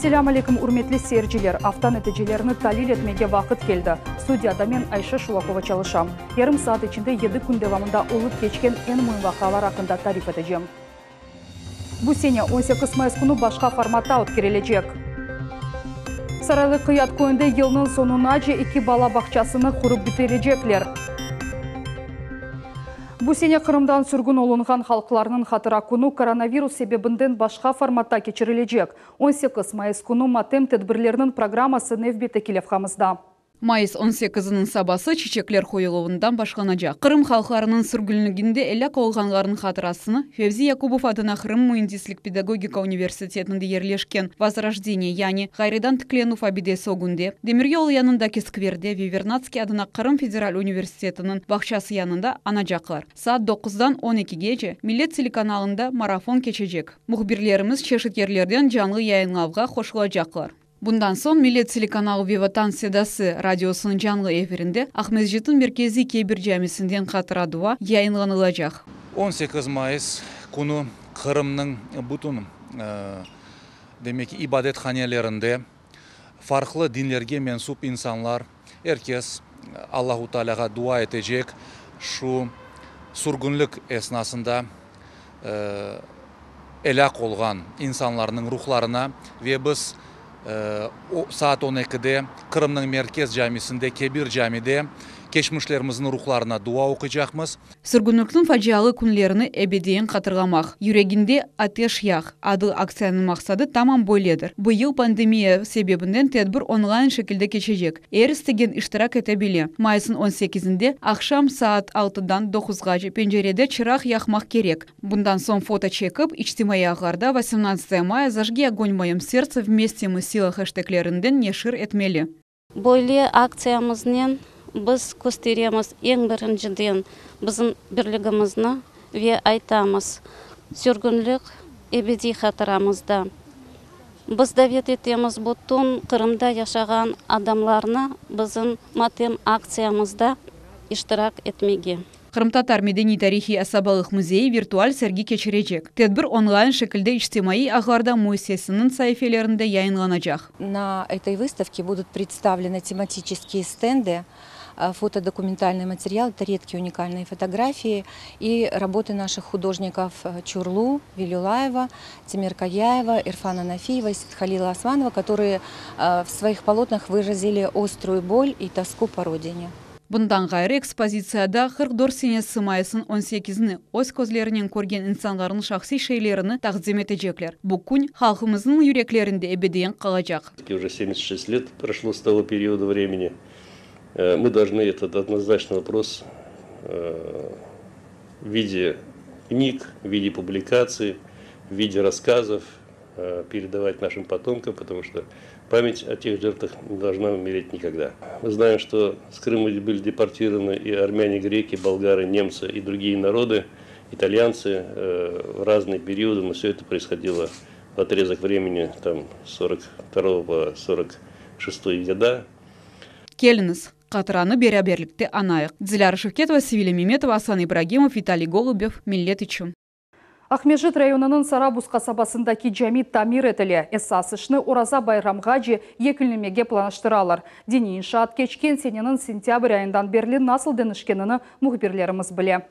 Selâm aleyküm, ürmetli seyirciler! Afta neticelerini talil etmege vaqıt keldi. Studiyada men, Ayşe Şulakova çalışam. Yarım saat içinde yedi kün devamında olıp keçken eñ müim vaqialar aqqında tarif etecem. Bu sene 18 mayıs künü başqa formatta ötkerilecek. Saraylı Qıyat köyünde yılnıñ soñunace eki bala bağçasını qurıp bitirecekler. Bu sene Qırımdan sürgün olunğan halqlarnıñ hatıra künü koronavirus sebebinden başqa formatta keçirilecek. 18 mayıs künü matem tedbirleriniñ programması nevbetteki levhamızda. Mayıs 18-niñ sabası çiçekler qoyuluvından başlanacaq. Qırım halqlarınıñ sürgünliginde elâk olğanlarnıñ hatırasını Fevzi Yakubov adına Qırım müendislik-pedagogika universitetinde yerleşken Vozrojdeniye, yani Ğayrıdan tiklenüv abidesi ögünde, demiryol yanındaki skverde ve Vernadskiy adına Qırım federal universitetiniñ bağçası yanında añacaqlar. Saat doquzdan on ekigece Millet telekanalında marafon keçecek. Mühbirlerimiz çeşit yerlerden canlı yayınlavğa qoşulacaqlar. Bundan soñ Millet telekanalı ve Vatan sedası radiosınıñ canlı efirinde Aqmescitniñ merkeziy Kebir camisinden hatıra dua yayınlanılacaq. 18 mayıs künü Qırımnıñ bütün, demek ki, ibadethanelerinde farqlı dinlerge mensüp insanlar, er kes Allahu Tealâğa dua etecek, şu sürgünlik esnasında elâk olğan insanlarnıñ ruhlarına ve biz saat on ekide Qırımnıñ merkez camisinde, Kebir camide keçmişlerimizniñ ruhlarına dua oquycaqmız. Sürgünlikniñ facialı künlerini ebediyen hatırlamaq, Yüreginde ateş yaq adlı aktsiyanıñ maqsadı tamam böyledir. Bu yıl pandemiya sebebinden tedbir onlayn şekilde keçecek, er istegen iştirak ete bile. Mayısnıñ on sekizinde aqşam saat altıdan doquzğace pencerede çıraq yaqmaq kerek. Bundan soñ foto çekip, içtimaiy ağlarda vosemnadtsatoye maya zajgi ogon v moyom serdtse vmeste mı sila heşteglerinden neşir etmeli. Böyle aktsiyamıznen biz kösteremiz eñ birinciden bizim birligimizni ve aytamız, sürgünlik ebediy hatıramızda. Biz davet etemiz bütün Qırımda yaşağan adamlarnı bizim matem aktsiyamızda iştirak etmege. Qırımtatar medeniy-tarihiy asabalıq müzeyi virtual sergi keçirecek. Tedbir onlayn şekilde içtimaiy ağlarda müessiseniñ saifelerinde yayınlanacaq. Na etoy vystavke budut predstavleny tematiçeskiye stendy, fotodokumentalnyy material, eto redkiye unikalnyye fotografiyi i raboty naşih hudojnikov Çurlu, Velülayeva, Temirkayayeva, Irfana Nafiyeva i Seythalila Osmanova, kotorıye v svoih polotnah vyrazili ostruyu bol i tosku po rodine. Bundan ğayrı, ekspozitsiyada 44 senesi mayısnıñ on sekizini öz közlerinen körgen insanlarnıñ şahsiy şeylerini taqdim etecekler. Bu kün halqımıznıñ yüreklerinde ebediyen qalacaq. Уже семьдесят шесть лет прошло с того периода времени. Мы должны этот однозначный вопрос в виде книг, в виде публикаций, в виде рассказов передавать нашим потомкам, потому что память о тех жертвах не должна умереть никогда. Мы знаем, что с Крыма были депортированы и армяне, греки, болгары, немцы и другие народы, итальянцы в разные периоды, но все это происходило в отрезок времени там, с 42 по 46 года. Keliñiz, hatıranı beraberlikte añayıq. Dilâra Şevketova, Sevilâ Memetova, Asan İbragimov, Vitaliy Golubev, Millet içün. Aqmescit rayonınıñ Sarabuz qasabasındaki cami tamir etile. Esas işni Oraza bayramğace yekünlemege planlaştıralar. Diniy inşaat keçken seneniñ sentâbr ayından berli nasıl deñişkenini mühbirlerimiz bile.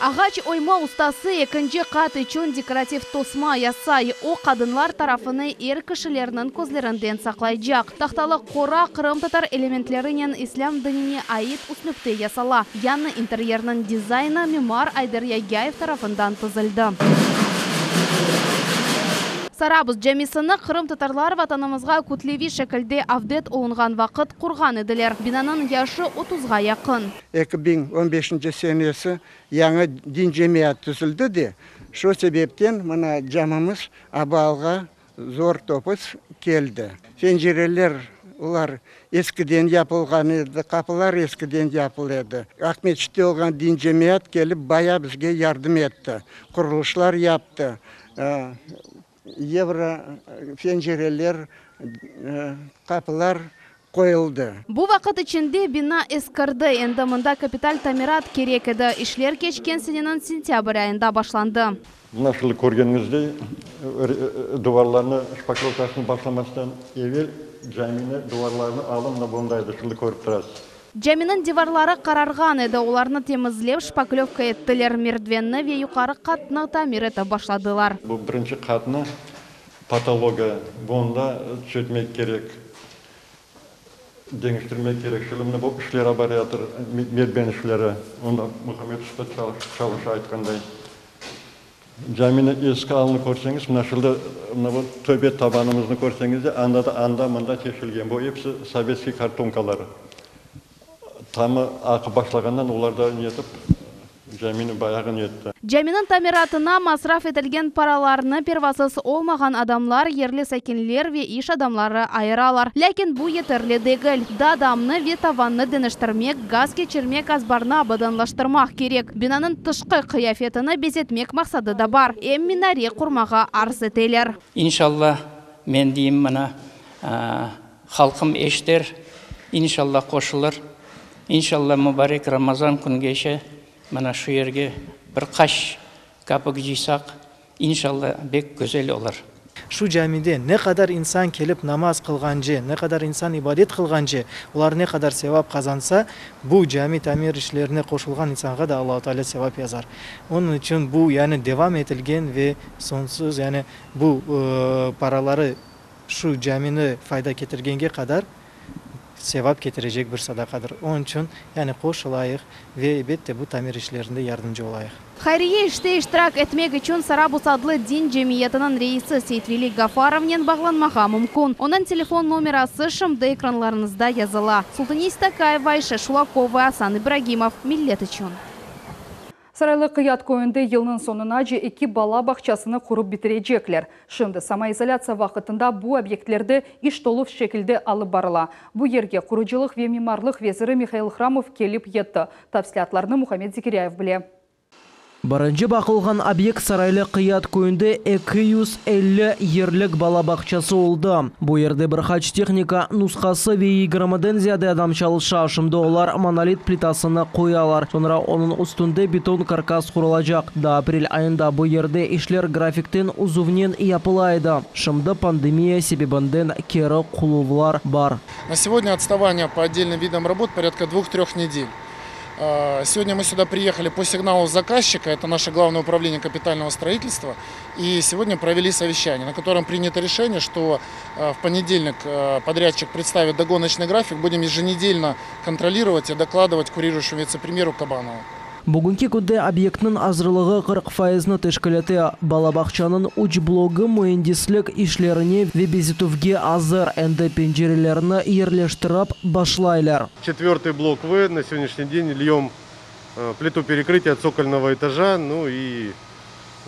Ağaç oyma ustası ekinci qat içün dekorativ tosma yasay. O, qadınlar tarafını er kişilerniñ közlerinden saqlaycaq. Tahtalı qora qırımtatar elementlerinen islâm dinine ait üslüpte yasala. Yañı interyerniñ dizaynı mimar Ayder Yagyayev tarafından tizildi. Sarabuz camisini qırımtatarlar vatanımızğa kütleviy şekilde avdet olunğan vaqıt qurğan ediler. Binanıñ yaşı otuzğa yaqın. 2015 senesi yañı din cemiyat tüzüldi de, şu sebepten mına camimiz abalğa zor topuz keldi. Pencereler olar eskiden yapılğan edi, qapılar eskiden yapıl edi. Aqmescitte olğan din cemiyat kelip baya bizge yardım etti, qurulışlar yaptı, yevro pencereler, qapılar. Qoyuldı. Bu vaqıt içinde bina eskirdi, endi mında kapital tamirat kerek edi. İşler keçken seneniñ sentâbr ayında başlandı. Mına şul körgeniñizdey, duvarlarnı şpaklövkasını başlamastan evel camini duvarlarını alı mına bundaydı, şuldı körip turasız. Caminiñ divarları qararğan edi, olarnı temizlep şpaklövka ettiler, merdvenni ve yuqarı qatnı tamir etip başladılar. Bu birinci qatnı patologı, bunı tüzetmek kerek. Deñiştirmek kerek. Şimdi mına bu işler barayatır, merdiven işleri. Onda Muhammed usta çalışa, aytqanday. Caminiñ eski alını körseñiz, mına şurada, mına bu töpe tabanımıznı körseñiz de, anda da anda-mında teşilgen. Bu episi sovetskiy kartonkaları. Tamı aqıp başlağandan olar da netip, camini bayağı netti. Caminiñ tamiratına masraf etilgen paralarnı pervasız olmağan adamlar, yerli sakinler ve iş adamları ayıralar. Lâkin bu yeterli degil. Daa damnı ve tavannı deñiştirmek, gaz keçirmek, azbarnı abadanlaştırmaq kerek. Binanıñ tışqı qıyafetini bezetmek maqsadı da bar. Em minare qurmağa arz eteler. İnşallah, men deyim, mına, Halqım eşiter, inşallah qoşulır. İnşallah mubarek Ramazan küngeçe mına şu yerge bir qaç kapik cıysaq, inşallah bek güzel olur. Şu camide ne qadar insan kelip namaz qılğance, ne qadar insan ibadet qılğance, olar ne qadar sevap qazansa, bu cami tamir işlerine qoşulğan insanğa da Allahu Teala sevap yazar. Onıñ içün bu yani devam etilgen ve soñsuz yani bu paraları Şu camini fayda ketirgenge qadar sevap ketirecek bir sadaqadır. Onıñ içün, yani qoşulayıq ve, elbette, bu tamir işlerinde yardımcı olayıq. Hayriye işte iştirak etmek içün Sarabuz adlı din cemiyetiniñ reisi Seytveli Gafarovnen bağlanmağa mümkün. Onıñ telefon nomerası şimdi ekranlarıñızda yazıla. Sultaniye Stakayeva, Ayşe Şulakova, Asan İbragimov, Millet içün. Saraylı Qıyat köyünde yılnıñ soñunace eki bala bağçasını qurıp bitirecekler. Şimdi samoizolâtsiya vaqıtında bu obyektlerde iş tolu şekilde alıp barıla. Bu yerge qurucılıq ve mimarlıq veziri Mihail Hramov kelip yetti. Tafsilâtlarnı Muhammed Zekiryayev bile. Birinci baqılğan obyekt Saraylı Qıyat köyünde 250 yerlik bala bağçası oldı. Bu yerde bir qaç tehnika nusqası ve yigirmiden ziyade adam çalışa. Şimdi olar monolit plitasını qoyalar, soñra onıñ üstünde beton karkas qurulacaq. Daa aprel ayında bu yerde işler grafikten uzuvnen yapıla edi. Şimdi pandemiya sebebinden keri quluvlar bar. На сегодня отставание по отдельным видам работ порядка двух-трех недель. Сегодня мы сюда приехали по сигналу заказчика, это наше главное управление капитального строительства, и сегодня провели совещание, на котором принято решение, что в понедельник подрядчик представит догоночный график, будем еженедельно контролировать и докладывать курирующему вице-премьеру Кабанову. Bugünki künde obyektniñ azırlığı 40 fayıznı teşkil ete. Bala bağçanıñ üç blogı müendislik işlerine ve bezetüvge azır, endi pencerelerni yerleştirip başlaylar. Четвертый блок В на сегодняшний день льем плиту перекрытия цокольного этажа. Ну и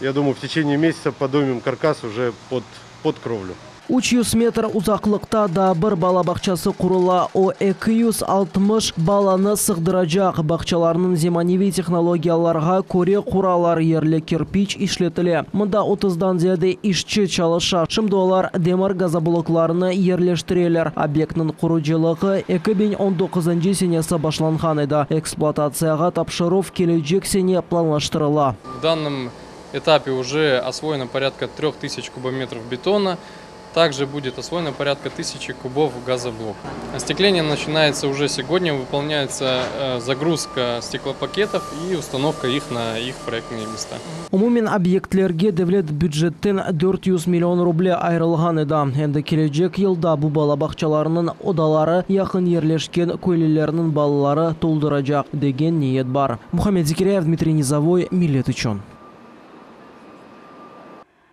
я думаю, в течение месяца поднимем каркас уже под, под кровлю. 300 metr uzaqlıqta daa bir bala bağçası qurula, o 260 balanı sığdıracaq. Bağçalarnıñ zemaneviy tehnologiyalarğa köre quralar, yerli kirpiç işletile. Mında 30-dan ziyade işçi çalışa. Şimdi olar demir gazobloklarını yerleştireler. Obyektniñ qurucılığı 2019 senesi başlanğan edi. Ekspluatatsiyağa tapşıruv kelecek sene planlaştırıla. В данном этапе уже освоено порядка 3000 кубометров бетона. Также будет освоено порядка 1000 кубов газоблока. Остекление начинается уже сегодня, выполняется загрузка стеклопакетов и установка их на их проектные места. Umumen obyektlerge devlet bücetten 400 million ruble ayırılğan edi. Endi kelecek yılda bu bala bağçalarınıñ odaları yaqın yerleşken köylülerniñ balaları tolduracaq degen niyet bar. Muhammed Zekiryayev, Dmitriy Nizavoy, Millet içün.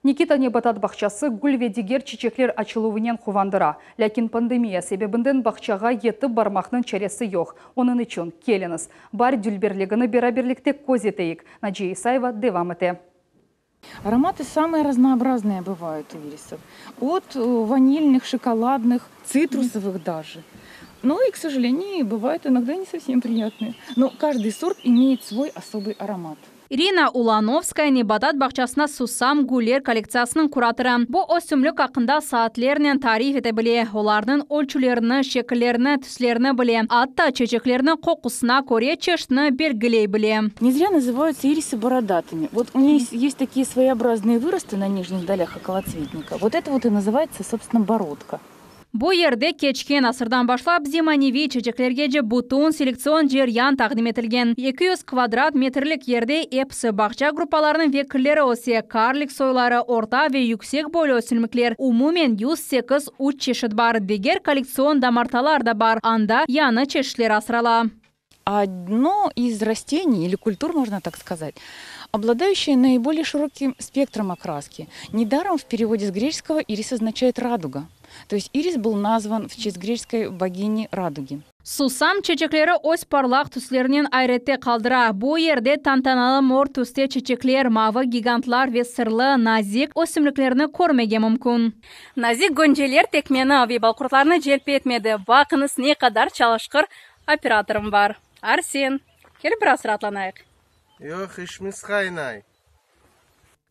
Nikita nebatat bağçası gül ve diger çiçekler açıluvınen quvandıra. Lâkin pandemiya sebebinden bağçağa yetip barmaqnıñ çaresi yoq. Onıñ içün keliñiz, baar dülberligini beraberlikte köz eteyik. Naciye İsayeva devam ete. Ароматы самые разнообразные бывают у ирисов. От ванильных, шоколадных, цитрусовых даже. Ну и, к сожалению, бывают иногда не совсем приятные. Но каждый сорт имеет свой особый аромат. İrina Ulanovskaya nebatat bağçasında susam güller kollektsiyasınıñ kuratorı. Bu ösümlik aqqında saatlernen tarif ete bile, olarnıñ ölçülerini, şekillerini, tüslerini bile, atta çeçekleriniñ qoqusına köre çeşitini belgiley bile. Ne зря называются ирисы бородатыми. Вот у них есть такие своеобразные выросты на нижних долях околоцветника. Вот это вот и называется, собственно, бородка. Bu yerde keçken asırdan başlap zemaneviy çeçeklergece bütün selektsion ceryan taqdim etilgen. 200 kvadrat metrlik yerde episi bağça gruppalarınıñ vekilleri öse, karlik soyları, orta ve yüksek boylu ösümlikler, umumen 108 üç çeşit bar, diger kollektsion damartalar da bar, anda yañı çeşitler asrala. Одно из растений или культур, можно так сказать, обладающее наиболее широким спектром окраски. Недаром в переводе с греческого ирис означает радуга. То есть ирис был назван в честь греческой богини радуги. Susam çeçekleri öz parlaq tüslerinen ayrette qaldıra. Bu yerde tantanalı mor tüste çeçekler, mavı gigantlar ve sırlı, nazik ösümliklerni körmege mümkün. Nazik gönceler tek meni ve balqurtlarnı celp etmedi. Baqıñız, ne qadar çalışqır operatorım bar. Arsen, kel biraz raatlanayıq. Yoq, işimiz qaynay.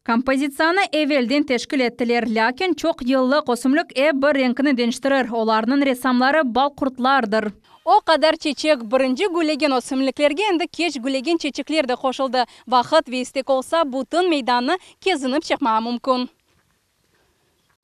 Kompozitsiyanı evelden teşkil ettiler, lâkin çoq yıllıq ösümlik ep bir renkini deñiştirir, olarnıñ ressamları balqurtlardır. O qadar çeçek, birinci güllegen ösümliklerge endi keç güllegen çeçekler de qoşuldı. Vaqıt ve istek olsa, bütün meydannı kezinip çıqmağa mümkün.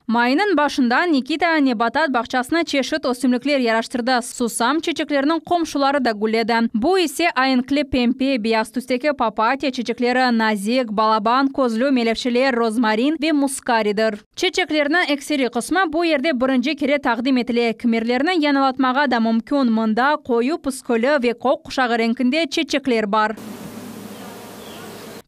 Mayınıñ başında Nikita nebatat bağçasına çeşit ösümlikler yaraştırdı, susam çeçekleriniñ qomşuları da gülledi. Bu ise aenkli pempe, beyaz tüsteki papatya çeçekleri, nazik, balaban közlü melevşeler, rozmarin ve muskaridir. Çeçeklerniñ ekseriy qısmı bu yerde birinci kere taqdim etile, kimerlerini yañılatmağa da mümkün, mında qoyu püsküli ve kök quşağı renkinde çeçekler bar.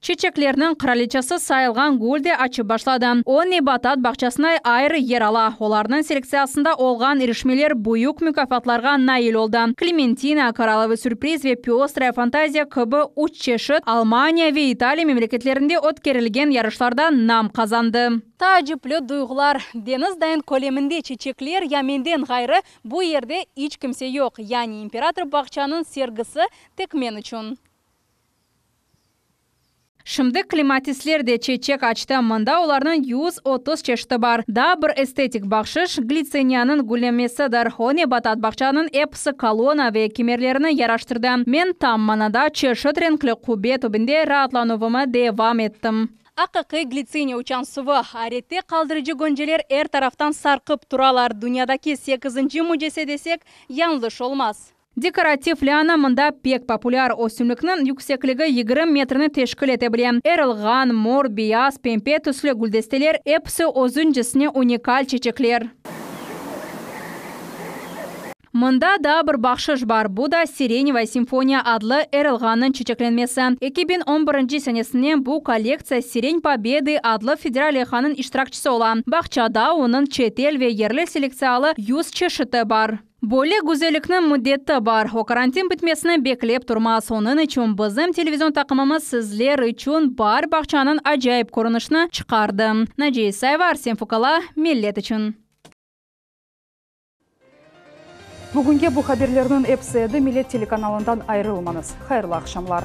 Çiçeklerniñ qıraliçesi sayılğan gül de açıp başladı. O, nebatat bağçasında ayrı yer ala. Olarnıñ selektsiyasında olğan irişmeler büyük mukâfatlarğa nail oldı, Klementina, Korallovıy sürpriz ve Pöstraya fantaziya kibi üç çeşit Almaniya ve İtaliya memleketlerinde ötkerilgen yarışlarda nam qazandı. Taacipli duyğular, deñiz dayın köleminde çiçekler ya menden ğayrı bu yerde iç kimse yoq, yani imperator bağçanıñ sergisi tek men içün. Şimdi klematisler de çeçek açtı, mında olarnıñ 130 çeşiti bar. Daa bir estetik bahşış, glitsiniyanıñ güllemesidir, o nebatat bağçanıñ episi kolonna ve kemerlerini yaraştırdı. Men tam manada çeşit renkli qubbe tübünde raatlanuvımı devam ettim. Aqiqiy glitsiniya uçan suvı, ayrette qaldırıcı gönceler er taraftan sarqıp turalar, dünyadaki sekizinci mücese desek, yañlış olmaz. Dekorativ liana mında pek populâr, ösümlikniñ yüksekligi 20 metrni teşkil ete bile. Erılğan, mor, beyaz, pempe tüslü güldesteler, episi özüncesine unikal çeçekler. Mında daa bir bahşış bar, bu da Sirenevaya simfoniya adlı erılğannıñ çeçeklenmesi. 2011 senesinden bu kollektsiya Siren Pobedı adlı federal leyhanıñ iştirakçisi ola. Bağçada onıñ çetel ve yerli selektsiyalı 100 çeşiti bar. Böyle güzellikniñ müddeti bar, o karantin bitmesini beklep turmaz. Onıñ içün bizim televizion taqımımız sizler içün baar bağçanıñ acayip körünişini çıqardı. Naciye İsayeva, Arsen Fukala, Millet içün. Bugünge bu haberlerniñ episi edi. Millet telekanalından ayrılmañız. Hayırlı aqşamlar.